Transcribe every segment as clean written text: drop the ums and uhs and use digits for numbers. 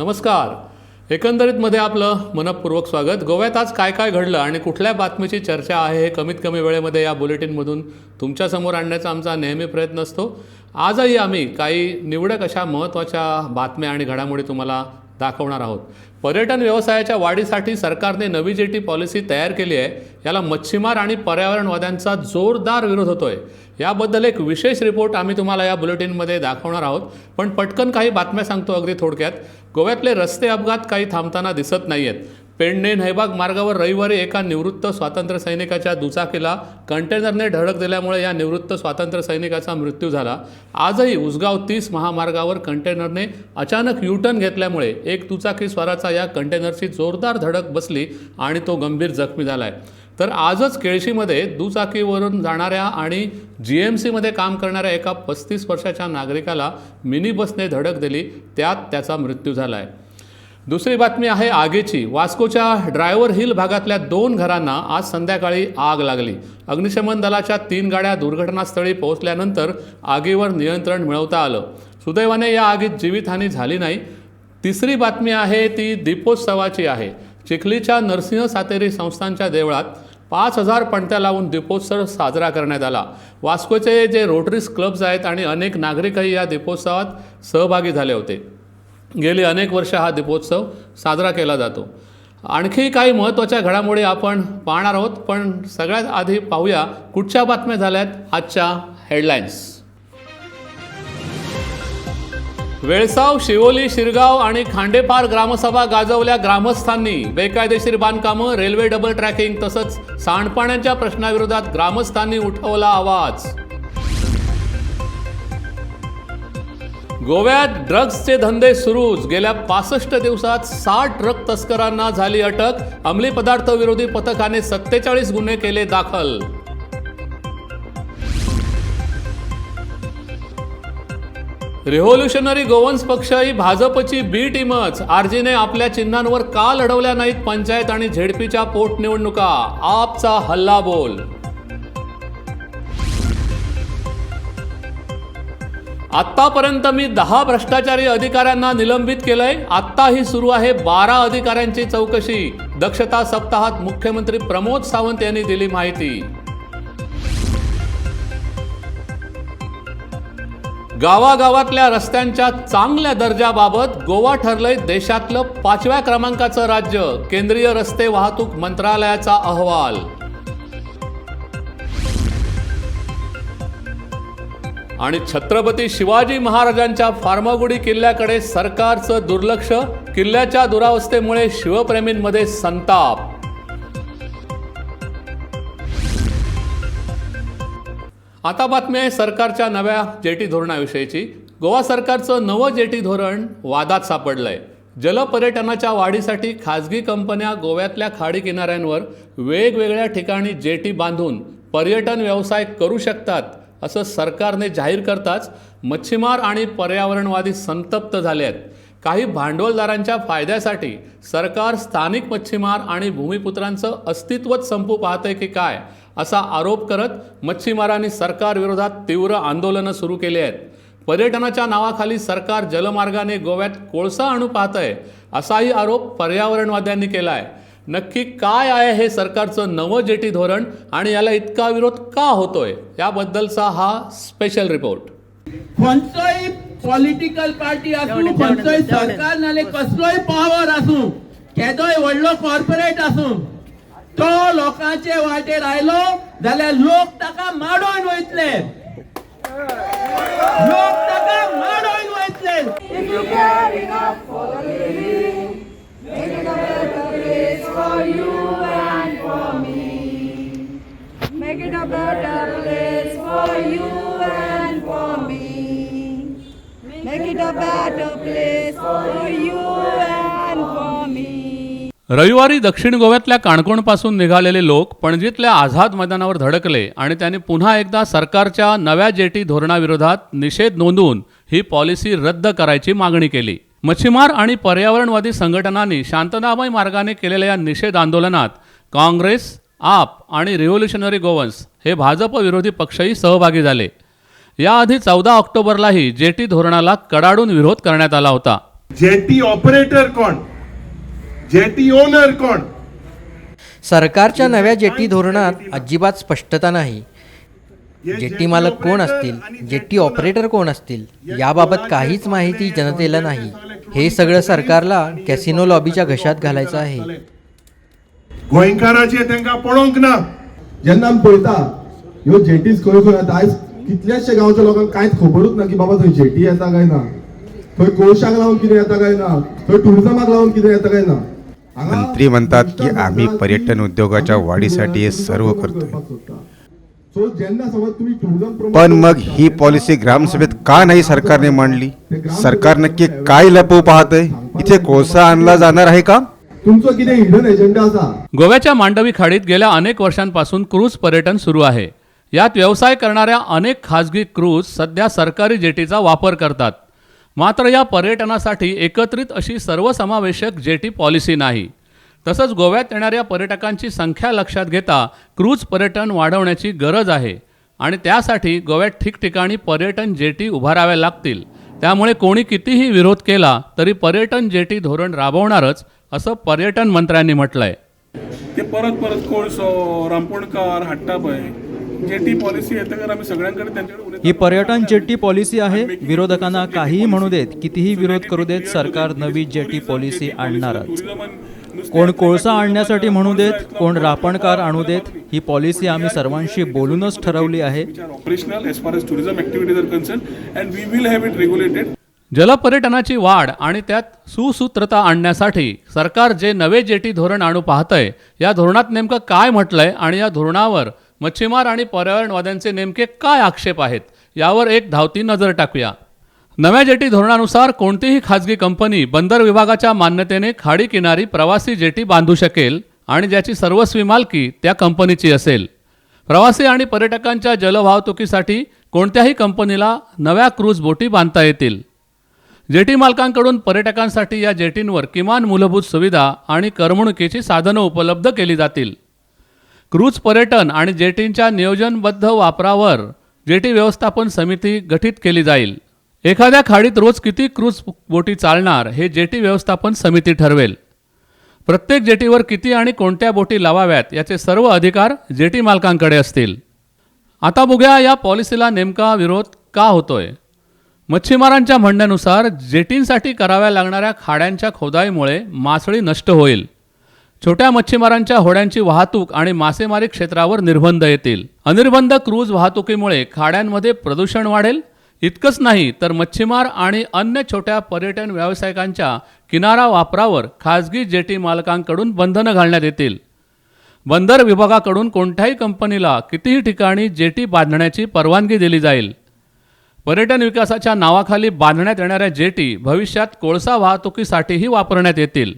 नमस्कार. एकंदरीतमध्ये आपलं मनपूर्वक स्वागत. गोव्यात आज काय काय घडलं आणि कुठल्या बातमीची चर्चा आहे हे कमीत कमी वेळेमध्ये या बुलेटिनमधून तुमच्यासमोर आणण्याचा आमचा नेहमी प्रयत्न असतो. आजही आम्ही काही निवडक अशा महत्त्वाच्या बातम्या आणि घडामोडी तुम्हाला दाखवणार आहोत. पर्यटन व्यवसायाच्या वाढीसाठी सरकारने नवी जेटी पॉलिसी तयार केली आहे. याला मच्छीमार आणि पर्यावरणवाद्यांचा जोरदार विरोध होतोय. याबद्दल एक विशेष रिपोर्ट आम्ही तुम्हाला या बुलेटिनमध्ये दाखवणार आहोत. पण पटकन काही बातम्या सांगतो अगदी थोडक्यात. गोव्यातले रस्ते अपघात काही थांबताना दिसत नाही आहेत. पेडणे नैबाग मार्गावर रविवारी एका निवृत्त स्वातंत्र्य सैनिकाच्या दुचाकीला कंटेनरने धडक दिल्यामुळे या निवृत्त स्वातंत्र्य सैनिकाचा मृत्यू झाला. आजही उसगाव 30 महामार्गावर कंटेनरने अचानक यूटर्न घेतल्यामुळे एक दुचाकी स्वाराचा या कंटेनरची जोरदार धडक बसली आणि तो गंभीर जखमी झाला आहे. तर आजच केळशीमध्ये दुचाकीवरून जाणाऱ्या आणि GMCमध्ये काम करणाऱ्या एका 35 वर्षाच्या नागरिकाला मिनी बसने धडक दिली, त्यात त्याचा मृत्यू झाला आहे. दुसरी बातमी आहे आगीची. वास्कोच्या ड्रायव्हर हिल भागातल्या 2 घरांना आज संध्याकाळी आग लागली. अग्निशमन दलाच्या 3 गाड्या दुर्घटनास्थळी पोहोचल्यानंतर आगीवर नियंत्रण मिळवता आलं. सुदैवाने या आगीत जीवितहानी झाली नाही. तिसरी बातमी आहे ती दीपोत्सवाची आहे. चिखलीच्या नरसिंह सातेरी संस्थांच्या देवळात 5000 पणत्या लावून दीपोत्सव साजरा करण्यात आला. वास्कोचे जे रोटरीज क्लब्स आहेत आणि अनेक नागरिकही या दीपोत्सवात सहभागी झाले होते. गेली अनेक वर्ष हा दीपोत्सव साजरा केला जातो. आणखी काही महत्त्वाच्या घडामोडी आपण पाहणार आहोत, पण सगळ्यात आधी पाहूया कुठच्या बातम्या झाल्यात आजच्या हेडलाईन्स. वेळसाव, शिवोली, शिरगाव आणि खांडेपार ग्रामसभा गाजवल्या ग्रामस्थांनी. बेकायदेशीर बांधकामं, रेल्वे डबल ट्रॅकिंग तसंच सांडपाण्याच्या प्रश्नाविरोधात ग्रामस्थांनी उठवला आवाज. गोव्यात ड्रग्जचे धंदे सुरूच. गेल्या 65 दिवसात 60 ड्रग तस्करांना झाली अटक. अंमली पदार्थ विरोधी पथकाने 47 गुन्हे केले दाखल. रिव्होल्युशनरी गोवन्स पक्ष ही भाजपची बी टीमच. आरजीने आपल्या चिन्हांवर का लढवल्या नाहीत पंचायत आणि झेडपीच्या पोटनिवडणुका? आपचा हल्लाबोल. आत्तापर्यंत मी 10 भ्रष्टाचारी अधिकाऱ्यांना निलंबित केलंय. आत्ताही सुरू आहे 12 अधिकाऱ्यांची चौकशी. दक्षता सप्ताहात मुख्यमंत्री प्रमोद सावंत यांनी दिली माहिती. गावागावातल्या रस्त्यांच्या चांगल्या दर्जाबाबत गोवा ठरलंय देशातलं 5व्या क्रमांकाचं राज्य. केंद्रीय रस्ते वाहतूक मंत्रालयाचा अहवाल. आणि छत्रपती शिवाजी महाराजांच्या फार्मागुडी किल्ल्याकडे सरकारचं दुर्लक्ष. किल्ल्याच्या दुरावस्थेमुळे शिवप्रेमींमध्ये संताप. आता बातमी आहे सरकारच्या नव्या जेटी धोरणाविषयीची. गोवा सरकारचं नवं जेटी धोरण वादात सापडलंय. जलपर्यटनाच्या वाढीसाठी खाजगी कंपन्या गोव्यातल्या खाडी किनाऱ्यांवर वेगवेगळ्या ठिकाणी जेटी बांधून पर्यटन व्यवसाय करू शकतात असं सरकारने जाहीर करताच मच्छीमार आणि पर्यावरणवादी संतप्त झाले आहेत. काही भांडवलदारांच्या फायद्यासाठी सरकार स्थानिक मच्छीमार आणि भूमिपुत्रांचं अस्तित्वच संपू पाहतंय की काय असा आरोप करत मच्छीमारांनी सरकारविरोधात तीव्र आंदोलनं सुरू केली आहेत. पर्यटनाच्या नावाखाली सरकार जलमार्गाने गोव्यात कोळसा आणू पाहतंय असाही आरोप पर्यावरणवाद्यांनी केला आहे. नक्की काय आहे हे सरकारचं नवं जेटी धोरण आणि याला इतका विरोध का होतोय याबद्दलचा हा स्पेशल रिपोर्ट. खंयचोय पॉलिटिकल पार्टी आसूं, खंयचोय सरकार नाल्यार कसलोय पावर आसूं, केदोय व्हडलो कॉर्पोरेट आसूं, तो लोकांचे वाटेर आयलो जाल्यार लोक ताका माडोवन वयतले, लोक ताका माडोवन वयतले. If you care enough for the living, make it a better place for you and for me. Make it a better place for you and for me. Make it a better place for you and for me. रविवारी दक्षिण गोव्यातल्या काणकोणपासून निघालेले लोक पणजीतल्या आझाद मैदानावर धडकले आणि त्यांनी पुन्हा एकदा सरकारच्या नव्या जेटी धोरणाविरोधात निषेध नोंदवून ही पॉलिसी रद्द करायची मागणी केली. मच्छीमार आणि पर्यावरणवादी संघटनांनी शांततामय मार्गाने केलेल्या या निषेध आंदोलनात काँग्रेस, आप आणि रिव्होल्युशनरी गोवन्स हे भाजप विरोधी पक्षही सहभागी झाले. याआधी 14 ऑक्टोबरलाही जेटी धोरणाला कडाडून विरोध करण्यात आला होता. जेटी ऑपरेटर कोण, जेटी ओनर कोण. सरकारच्या नव्या जेटी धोरणात अजिबात स्पष्टता नाही. जेट्टी मालक कोण असतील, जेट्टी ऑपरेटर कोण असतील याबाबत काहीच माहिती जनतेला नाही. हे सगळं सरकारला कॅसिनो लॉबीच्या घशात घालायचं आहे. गोंयकाराचे तांकां पळोवंक ना. जेन्ना आमी पळयता ह्यो जेटीज खंय खंय आतां, आयज कितल्याशे गांवच्या लोकांक कांयच खबरूच ना की बाबा थंय जेटी येता काय ना, थंय कोळशाक लागून कितें येता काय ना, थंय टुरिजमाक लागून कितें येता काय ना. मंत्री म्हणतात की आम्ही पर्यटन उद्योगाच्या वाढीसाठी हे सर्व करतोय. सो जेन्ना समज तुम्ही टुरिझम पण मग ही पॉलिसी ग्रामसभेत का नाही सरकारने मांडली? सरकार नक्की काय लपवू पाहतंय? इथे कोळसा आणला जाणार आहे का? तुमचो कितें हिडन एजेंडा आसा. गोव्याच्या मांडवी खाडीत गेल्या अनेक वर्षांपासून क्रूज पर्यटन सुरू आहे. यात व्यवसाय करणाऱ्या अनेक खाजगी क्रूज सध्या सरकारी जेटीचा वापर करतात. मात्र या पर्यटनासाठी एकत्रित अशी सर्वसमावेशक जेटी पॉलिसी नाही. तसंच गोव्यात येणाऱ्या पर्यटकांची संख्या लक्षात घेता क्रूज पर्यटन वाढवण्याची गरज आहे आणि त्यासाठी गोव्यात ठिकठिकाणी पर्यटन जेटी उभाराव्या लागतील. त्यामुळे कोणी कितीही विरोध केला तरी पर्यटन जेटी धोरण राबवणारच असं पर्यटन मंत्र्यांनी म्हटलंय. ते परत परत कोळसो रांपोणकार हाडटा पळय, जेटी पॉलिसी येतकर आमी सगळ्यां कडेन तेंचे कडेन उलयता. ही पर्यटन जेट्टी पॉलिसी आहे. विरोधकांना काहीही म्हणू देत, कितीही विरोध करू देत, सरकार नवी जेटी पॉलिसी आणणारच. कोण कोळसा आणण्यासाठी म्हणू देत, कोण रापणकार आणू देत, ही पॉलिसी आम्ही सर्वांशी बोलूनच ठरवली आहे. Operational as far as tourism activities are concern and we will have it regulated. जलपर्यटनाची वाढ आणि त्यात सुसूत्रता आणण्यासाठी सरकार जे नवे जेटी धोरण आणू पाहतंय, या धोरणात नेमकं काय म्हटलंय आणि या धोरणावर मच्छीमार आणि पर्यावरणवाद्यांचे नेमके काय आक्षेप आहेत, यावर एक धावती नजर टाकूया. नव्या जेटी धोरणानुसार कोणतीही खाजगी कंपनी बंदर विभागाच्या मान्यतेने खाडी किनारी प्रवासी जेटी बांधू शकेल आणि ज्याची सर्वस्वी मालकी त्या कंपनीची असेल. प्रवासी आणि पर्यटकांच्या जलवाहतुकीसाठी कोणत्याही कंपनीला नव्या क्रूज बोटी बांधता येतील. जेटी मालकांकडून पर्यटकांसाठी या जेटींवर किमान मूलभूत सुविधा आणि करमणुकीची साधनं उपलब्ध केली जातील. क्रूज पर्यटन आणि जेटींच्या नियोजनबद्ध वापरावर जेटी व्यवस्थापन समिती गठीत केली जाईल. एखाद्या खाडीत रोज किती क्रूज बोटी चालणार हे जेटी व्यवस्थापन समिती ठरवेल. प्रत्येक जेटीवर किती आणि कोणत्या बोटी लावाव्यात याचे सर्व अधिकार जेटी मालकांकडे असतील. आता बघूया या पॉलिसीला नेमका विरोध का होतोय. मच्छीमारांच्या म्हणण्यानुसार जेटींसाठी कराव्या लागणाऱ्या खाड्यांच्या खोदाईमुळे मासळी नष्ट होईल. छोट्या मच्छीमारांच्या होड्यांची वाहतूक आणि मासेमारी क्षेत्रावर निर्बंध येतील. अनिर्बंध क्रूज वाहतुकीमुळे खाड्यांमध्ये प्रदूषण वाढेल. इतकंच नाही तर मच्छीमार आणि अन्य छोट्या पर्यटन व्यावसायिकांच्या किनारा वापरावर खाजगी जेटी मालकांकडून बंधनं घालण्यात येतील. बंदर विभागाकडून कोणत्याही कंपनीला कितीही ठिकाणी जेटी बांधण्याची परवानगी दिली जाईल. पर्यटन विकासाच्या नावाखाली बांधण्यात येणाऱ्या जेटी भविष्यात कोळसा वाहतुकीसाठीही वापरण्यात येतील.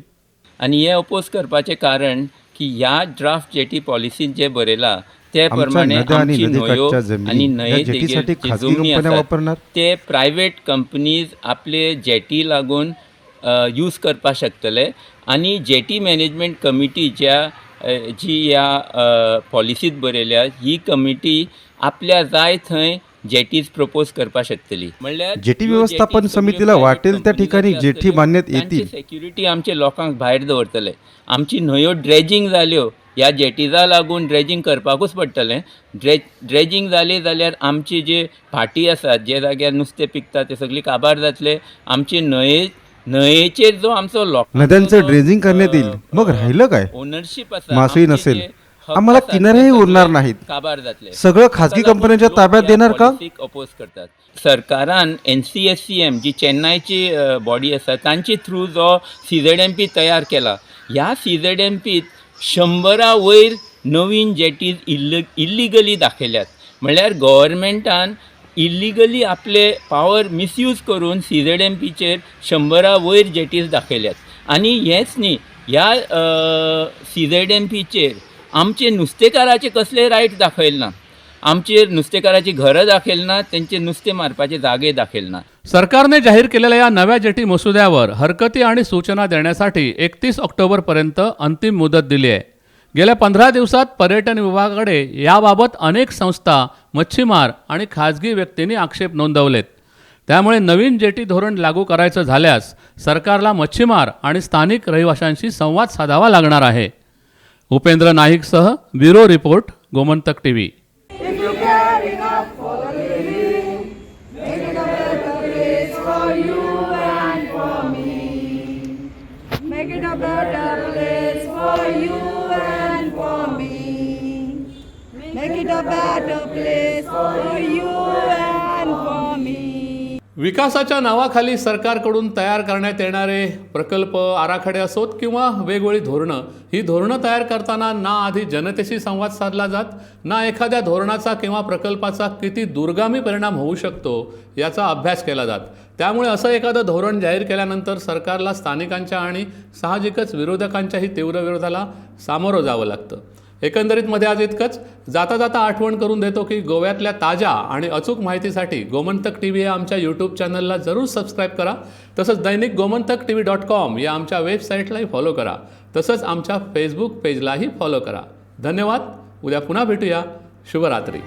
आनी हे अपोज करपाचें कारण की ह्या ड्राफ्ट जेटी पॉलिसीन जें बरयलां ते आमच्या प्रमाणे नद्या आणि आमची न्हंयो नदीकाठच्या जमिनी आनी या न्हंये जेटीसाठी देगेर जी खाजगी जमनी कंपन्या आसात वापरणार? ते प्रायवेट कंपनीज आपले जेटी लागून यूज करपाक शकतले. आनी जेटी मॅनेजमेंट कमिटी ज्या जी ह्या पॉलिसीत बरयल्या ही कमिटी आपल्या जाय थंय जेटीज प्रपोज करपाक शकतली. म्हणल्यार जेटी ह्यो व्यवस्थापन जेटी सगळ्यो समितीला private वाटेल त्या companies ठिकाणी ज्यो जेटी आसतल्यो, बांधण्यात तांची येतील. सेक्युरिटी आमचे लोकांक भायर दवरतले. आमची न्हंयो ड्रेजींग जाल्यो ह्या जेटीजा लागून ड्रेजींग करपाकूच पडटलें. ड्रेजींग जाली जाल्यार आमची जे भाटी आसात जे जाग्यार नुस्तें पिकता ते सगळी काबार जातले. आमची न्हंयेचेर जो आमचो लोकांचो नद्यांचं जो, ड्रेजिंग करण्यात येईल. मग राहिलं काय? ओनरशीप आसा, मासळी आमचे नसेल, जे हक्क आम्हाला आसात, ते किनारेही सगळे उरणार नाहीत. काबार जातले. सगळं खाजगी ताका लागून कंपन्यांच्या लोक ताब्यात ह्या देणार का? पॉलिसीक अपोज करतात. सरकारान NCSCM जी चेन्नयची बॉडी आसा तांचे थ्रू जो CZMP तयार केला, ह्या CZMPत 100 वयर नवीन जेटीज इल्लिगली दाखयल्यात. म्हणल्यार गव्हर्मेंटान इल्लिगली आपले पावर मिसयूज करून CZMPचेर 100 वयर जेटीज दाखयल्यात. आनी हेंच न्ही, ह्या CZMPचेर आमचे नुस्तेकाराचे कसले रायट दाखयले ना, आमचे नुस्तेकाराची घरां दाखयली ना, तेंचे नुस्तें मारपाचे जागे दाखयले ना. सरकारने जाहीर केलेल्या या नव्या जेटी मसुद्यावर हरकती आणि सूचना देण्यासाठी 31 ऑक्टोबरपर्यंत अंतिम मुदत दिली आहे. गेल्या 15 दिवसात पर्यटन विभागाकडे याबाबत अनेक संस्था, मच्छीमार आणि खाजगी व्यक्तींनी आक्षेप नोंदवलेत. त्यामुळे नवीन जेटी धोरण लागू करायचं झाल्यास सरकारला मच्छीमार आणि स्थानिक रहिवाशांशी संवाद साधावा लागणार आहे. Upendra नाईकसह bureau report, Gomantak TV. If you care enough for the living, make it a better place for you and for me. Make it a better place for you and for me. Make it a better place for you and for me. विकासाच्या नावाखाली सरकारकडून तयार करण्यात येणारे प्रकल्प, आराखडे असोत किंवा वेगवेगळी धोरणं, ही धोरणं तयार करताना ना आधी जनतेशी संवाद साधला जात, ना एखाद्या धोरणाचा किंवा प्रकल्पाचा किती दूरगामी परिणाम होऊ शकतो याचा अभ्यास केला जात. त्यामुळे असं एखादं धोरण जाहीर केल्यानंतर सरकारला स्थानिकांच्या आणि साहजिकच विरोधकांच्याही तीव्र विरोधाला सामोरं जावं लागतं. एकंदरीतमध्ये आज इतकंच. जाता जाता आठवण करून देतो की गोव्यातल्या ताज्या आणि अचूक माहितीसाठी गोमंतक टीव्ही या आमच्या यूट्यूब चॅनलला जरूर सबस्क्राईब करा. तसंच दैनिक गोमंतक TV.com या आमच्या वेबसाईटलाही फॉलो करा. तसंच आमच्या फेसबुक पेजलाही फॉलो करा. धन्यवाद. उद्या पुन्हा भेटूया. शुभरात्री.